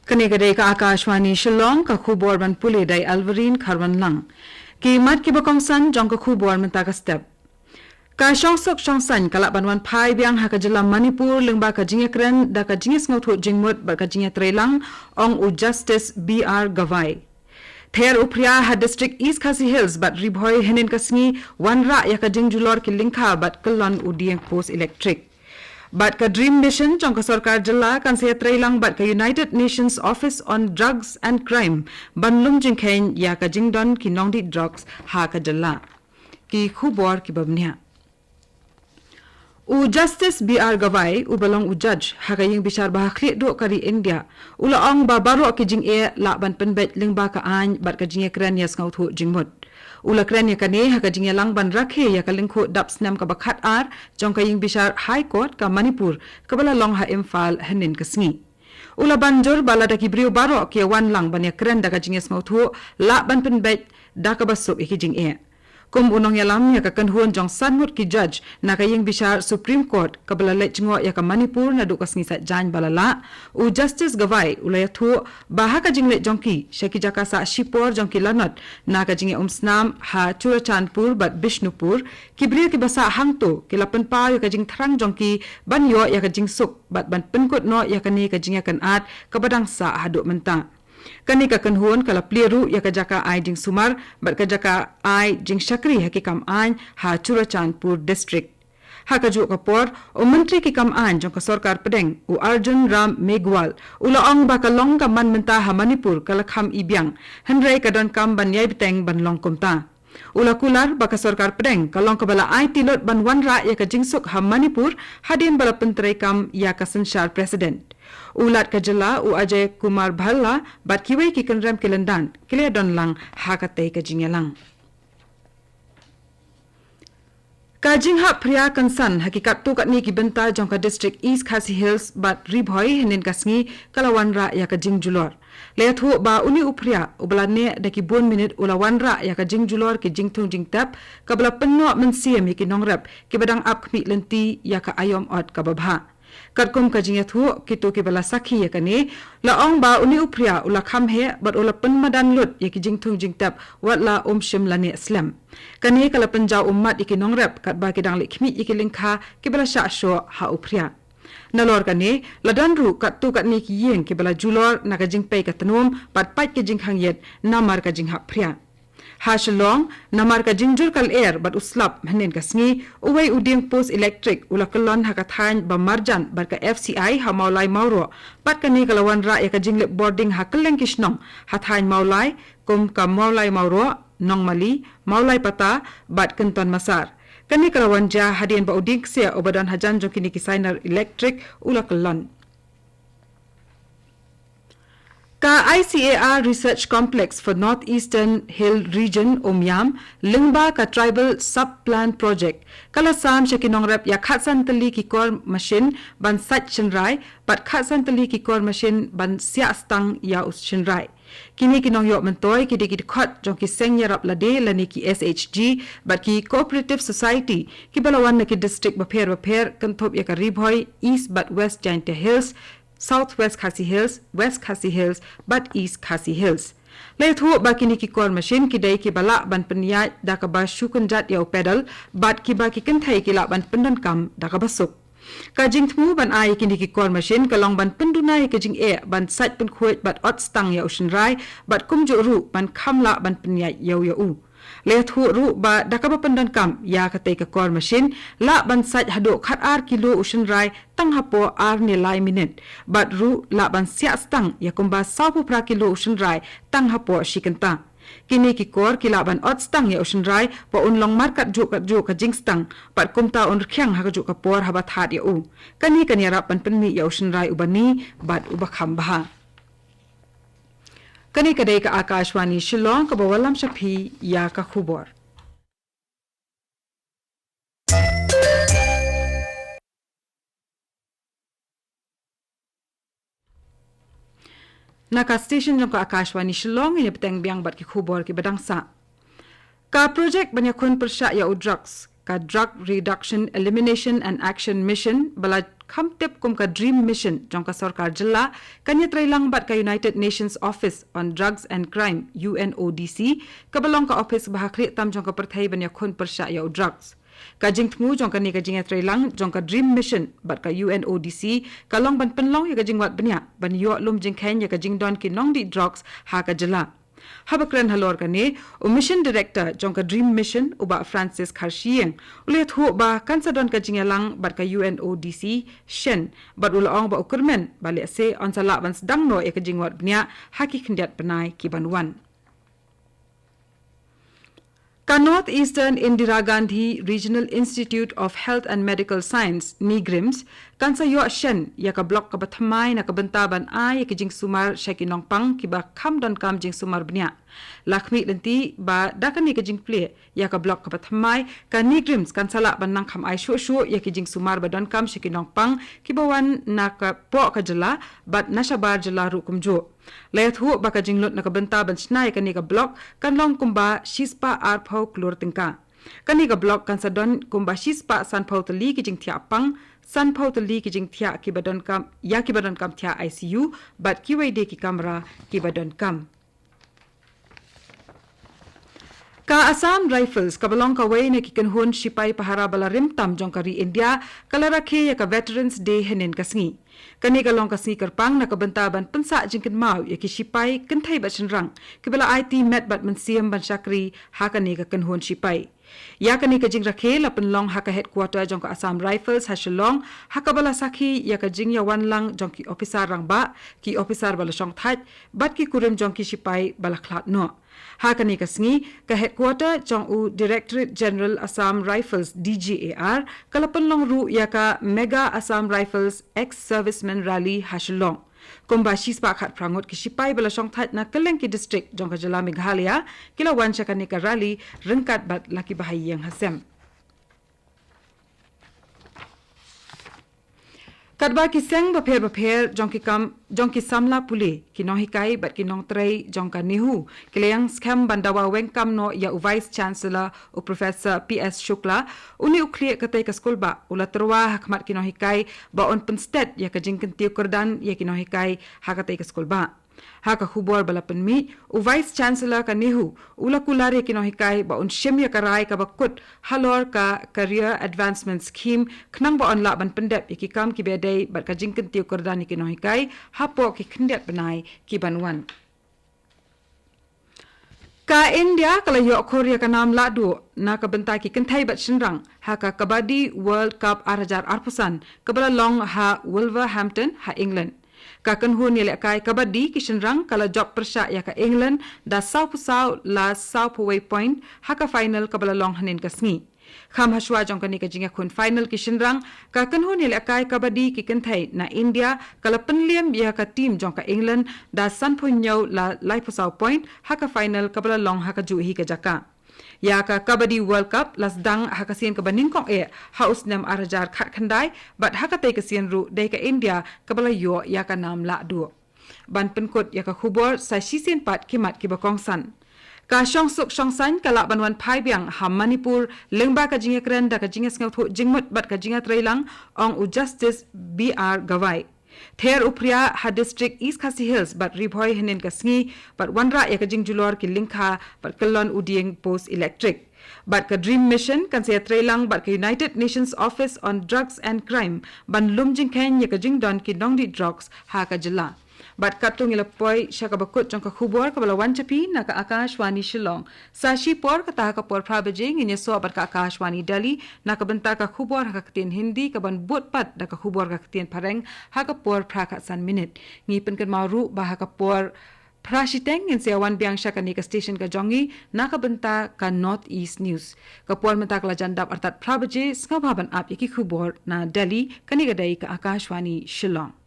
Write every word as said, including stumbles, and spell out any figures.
Kane ka dei ka Akashvani Shillong, ka khubor ban pule da i Alvarine Kharwanlang. Ki mat kiba kongsan jong ka khubor mynta ka step. Ka shongsuk shongsaiñ ka lah ban wan phai biang ha ka jylla Manipur lyngba ka jingïakren da ka jingïasngewthuh jingmut bad ka jingïatreilang, ong u Justice B R Gavai. Ther u phria ha District East Khasi Hills bad Ri Bhoi hynnin ka sngi, wanrah ïa ka jingjulor ki lyngkha bad kyllon u dieng post elektrik. Bad ka DREAM Mission jong ka sorkar jylla kan sa ïatreilang bad ka United Nations Office on Drugs and Crime ban lum jingkheiñ ïa ka jingdon ki nongdih drugs ha ka jylla. Ki khubor kiba bniah. U Justice B R Gavai, uba long u judge ha ka ïing bishar ba ha khlieh duh ka ri India, u la ong ba baroh ki jingeh lah ban pynbeit lyngba ka aiñ bad ka jingïakren ïasngewthuh jingmut. U la kren ïa kane ha ka jingïalang ban rakhe ïa ka lyngkhuh dap snem kaba khatar jong ka ïing bishar High Court ka Manipur, kaba la long ha Imphal hynnin ka sngi. U la ban jur ba lada ki briew baroh ki ïawan lang ban ïakren da ka jingïasngewthuh, lah ban pynbeit da kaba suk ïa ki jingeh. Kum u nongïalam ïa ka kynhun jong san ngut ki judge na ka ïing bishar Supreme Court kaba la leit jngoh ïa ka Manipur naduh ka sngi Saitjaiñ ba la lah, u Justice Gavai u la ïathuh ba ha ka jingleit jong ki sha ki jaka sah shipor jong ki lanot na ka jingïaumsnam ha Churachandpur bad Bishnupur, ki briew kiba sah hangto ki la pynpaw ïa ka jingthrang jong ki ban ïoh ïa ka jingsuk bad ban pynkut noh ïa kane ka jingïakynad kaba dang sah haduh mynta. Kane ka kynhun ka la plie ruh ïa ka jaka ai jingsumar bad ka jaka ai jingshakri ha ki kam aiñ ha Churachandpur District. Ha kajuh ka por, u Myntri ki kam aiñ jong ka sorkar pdeng, u Arjun Ram Meghwal, u la ong ba ka long ka man mynta ha Manipur ka la kham ibiang, hynrei ka donkam ban ïai bteng ban long kumta. U la kular ba ka sorkar pdeng ka long kaba la aiti lut ban wanrah ïa ka jingsuk ha Manipur hadien ba la pyntreikam ïa ka synshar president. U Lat ka jylla, u Ajay Kumar Bhalla, bad kiwei ki kynrem ki lyndan ki la ïadon lang ha katei ka jingïalang. Ka jinghap phria kynsan ha ki katto katne ki bynta jong ka District East Khasi Hills bad Ri Bhoi hynnin ka sngi ka la wanrah ïa ka jingjulor. La ïathuh ba une u phria uba la neh da ki bun minit u la wanrah ïa ka jingjulor ki jingthung jingtep, kaba la pynnoh mynsiem ïa ki nongrep kiba dang ap khmih lynti ïa ka aïom ot kaba bha. Katkum ka jingïathuh kito kiba la sakhi ïa kane, la ong ba une u phria u la kham heh bad u la pynmadan lut ïa ki jingthung jingtep, wat la um shym la neh slem. Kane ka la pynjaw ummat ïa ki nongrep katba ki dang leit khmih ïa ki lyngkha kiba la shah shoh ha u phria. Nalor kane, la don ruh katto katne ki ïing kiba la julor na ka jingpei ka tnum bad pait ka jingkhang ïit namar ka jinghap phria. Ha Shillong, namar ka jingjur ka lyer bad u slap hynnin ka sngi, uwei u dieng post elektrik u la kyllon ha ka thaiñ ba marjan bad ka F C I ha Mawlai Mawroh, bad kane ka la wanrah ïa ka jinglip bording ha kylleng ki shnong ha thaiñ Mawlai, kum ka Mawlai Mawroh, Nongmali, Mawlai Pata bad Kynton Massar. Kane ka la wan jia hadien ba u dieng ksiar uba don hajan jong kine ki sainar elektrik u la kyllon. Ka I C A R Research Complex for North Eastern Hill Region, UMIAM, lyngba ka Tribal Sub Plan Project, ka la sam sha ki nongrep ïa khatsan tylli ki kor mashin ban sait shynrai bad khatsan tylli ki kor mashin ban siah stang ïa u shynrai. Kine ki nongïoh myntoi ki dei ki dkhot jong ki seng ïarap lade lane ki S H G bad ki cooperative society kiba la wan na ki district bapher bapher, kynthup ïa ka Ri Bhoi, East bad West Jaintia Hills, South West Khasi Hills, West Khasi Hills bad East Khasi Hills. La ïathuh ba kine ki kor mashin ki dei kiba lah ban pynïaid da kaba shu kynjat ïa u pedal bad kiba ki kynthei ki lah ban pyndonkam da kaba suk. Ka jingthmu ban ai ïa kine ki kor mashin ka long ban pynduna ïa ka jingeh ban sait pynkhuid bad ot stang ïa u shynrai bad kumjuh ruh ban kham lah ban pynïaid ïew ïa u. La ïathuh ruh ba da kaba pyndonkam ïa katei ka kor mashin, lah ban sait haduh khatar kilo u shynrai tang hapoh ar ne lai minit, bad ruh lah ban siah stang ïa kumba sawphew phra kilo u shynrai tang hapoh shi kynta. Kine ki kor ki lah ban ot stang ïa u shynrai ba un long markatjuh katjuh ka jingstang bad kumta un rkhiang ha kajuh ka por haba thad ïa u. Kane kan ïarap ban pynmih ïa u shynrai uba ni bad uba kham bha. Kane ka dei ka Akashvani Shillong kaba wallam sha phi ïa ka khubor. Na ka station jong ka Akashvani Shillong, ngin ïa bteng biang bad ki khubor kiba dang sah. Ka projek ban ïakhun pyrshah ïa u drugs ka Drug Reduction, Elimination and Action Mission, ba la kham tip kum ka DREAM Mission jong ka sorkar jylla, kan ïatreilang bad ka United Nations Office on Drugs and Crime, U N O D C, kaba long ka ophis ba ha khlieh tam jong ka pyrthei ban ïakhun pyrshah ïa u drugs. Ka jingthmu jong kane ka jingïatreilang jong ka DREAM Mission bad ka U N O D C ka long ban pynlong ïa ka jingwad bniah ban ïoh lum jingkheiñ ïa ka jingdon ki nongdih drugs ha ka jylla. Haba kren halor kane, u Mission Director jong ka DREAM Mission, u Bah Francis Kharshiing, u la ïathuh ba kan sa don ka jingïalang bad ka U N O D C shen, bad u la ong ba u kyrmen ba lehse yn sa lah ban sdang noh ïa ka jingwad bniah ha ki khyndiat bnai ki ban wan. Ka North Eastern Indira Gandhi Regional Institute of Health and Medical Science, NEIGRIHMS, kan sa ïoh shen ïa ka block kaba thymmai na ka bynta ban ai ïa ki jingsumar sha ki nongpang kiba kham donkam jingsumar bniah. La khmih lynti ba da kane ka jingplie ïa ka block kaba thymmai, ka NEIGRIHMS kan sa lah ban nang kham ai shuh shuh ïa ki jingsumar ba donkam sha ki nongpang kiba wan na ka poh ka jylla bad na shabar jylla ruh kumjuh. La ïathuh ba ka jinglut na ka bynta ban shna ïa kane ka block kan long kumba shispah arphew klur tyngka. Kane ka block kan sa don kumba shispah sanphew tylli ki jingthiah pang, sanphew tylli ki jingthiah kiba donkam, ïa kiba donkam thiah I C U, bad kiwei de ki kamra kiba donkam. Ka Assam Rifles, kaba long kawei na ki kynhun shipai pahara ba la rim tam jong ka ri India, ka la rakhe ïa ka Veterans Day hynnin ka sngi. Kane ka long ka sngi kyrpang na ka bynta ban pynsah jingkynmaw ïa ki shipai kynthei bad shynrang kiba la aiti met bad mynsiem ban shakri ha kane ka kynhun shipai. Ïa kane ka jingrakhe la pynlong ha ka headquarter jong ka Assam Rifles ha Shillong, ha kaba la sakhi ïa ka jingïawan lang jong ki ophisar rangbah, ki ophisar ba la shongthait, bad ki kurim jong ki shipai ba la khlad noh. Ha kane ka sngi, ka headquarter jong u Directorate General Assam Rifles, D G A R, ka la pynlong ruh ïa ka Mega Assam Rifles Ex-Servicemen Rally ha Shillong. Kumba shispah khatphra ngut ki shipai ba la shongthait na kylleng ki district jong ka jylla Meghalaya ki la wan sha kane ka rally ryngkat bad la ki bahaïing hasem. Katba ki seng bapher bapher jong ki kam, jong ki samla pule, ki nonghikai bad ki nongtrei jong ka NEHU ki la ïeng skhem ban dawa weng kam noh ïa u Vice Chancellor, u Professor P S Shukla, une u khlieh katei ka skulbah u la tyrwa ha khmat ki nonghikai ba un pynsted ïa ka jingkyntiew kyrdan ïa ki nonghikai ha katei ka skulbah. Ha ka khubor ba la pynmih, u Vice Chancellor ka NEHU u la kular ïa ki nonghikai ba un shim ïa ka rai kaba kut halor ka Career Advancement Scheme, khnang ba yn lah ban pyndep ïa ki kam kiba dei bad ka jingkyntiew kyrdan ïa ki nonghikai hapoh ki khyndiat bnai ki ban wan. Ka India ka la ïoh khur ïa ka nam lahduh na ka bynta ki kynthei bad shynrang ha ka Kabaddi World Cup ar hajar arphew san, kaba la long ha Wolverhampton ha England. Ka kynhun ïalehkai kabaddi ki shynrang ka la jop pyrshah ïa ka England da sawphew saw la sawphew wei point ha ka final kaba la long hynnin ka sngi. Kham hashwa jong kane ka jingïakhun final ki shynrang, ka kynhun ïalehkai kabaddi ki kynthei na India ka la pynliem ïa ka team jong ka England da sanphew hynñiew la laiphew saw point ha ka final kaba la long ha kajuh hi ka jaka. Ïa ka Kabaddi World Cup la sdang ha ka sien kaba nyngkong eh ha u snem ar hajar khatkhyndai, bad ha katei ka sien ruh dei ka India kaba la ïoh ïa ka nam lahduh. Ban pynkut ïa ka khubor, sa shisien pat ki mat kiba kongsan. Ka shongsuk shongsaiñ ka lah ban wan phai biang ha Manipur lyngba ka jingïakren da ka jingïasngewthuh jingmut bad ka jingïatreilang, ong u Justice B R Gavai. Ther u phria ha district East Khasi Hills bad Ri Bhoi hynnin ka sngi, bad wanrah ïa ka jingjulor ki lyngkha bad kyllon u dieng post electric. Bad ka DREAM Mission kan sa ïatreilang bad ka United Nations Office on Drugs and Crime ban lum jingkheiñ ïa ka jingdon ki nongdih drugs ha ka jylla. Bad katto ngi la poi sha kaba kut jong ka khubor kaba la wan sha phi na ka Akashvani Shillong. Sa shipor, kata ha ka por phra baje, ngin ïasoh bad ka Akashvani Delhi na ka bynta ka khubor ha ka ktien Hindi, kaban bud pat da ka khubor ha ka ktien Phareng ha ka por phra khatsan minit. Ngi pynkynmaw ruh ba ha ka por phra shiteng ngin sa ïawan biang sha kane ka station ka jong ngi na ka bynta ka North East News. Ka por mynta ka la jan dap artat phra baje, sngewbha ban ap ïa ki khubor na Delhi, kane ka dei ka Akashvani Shillong.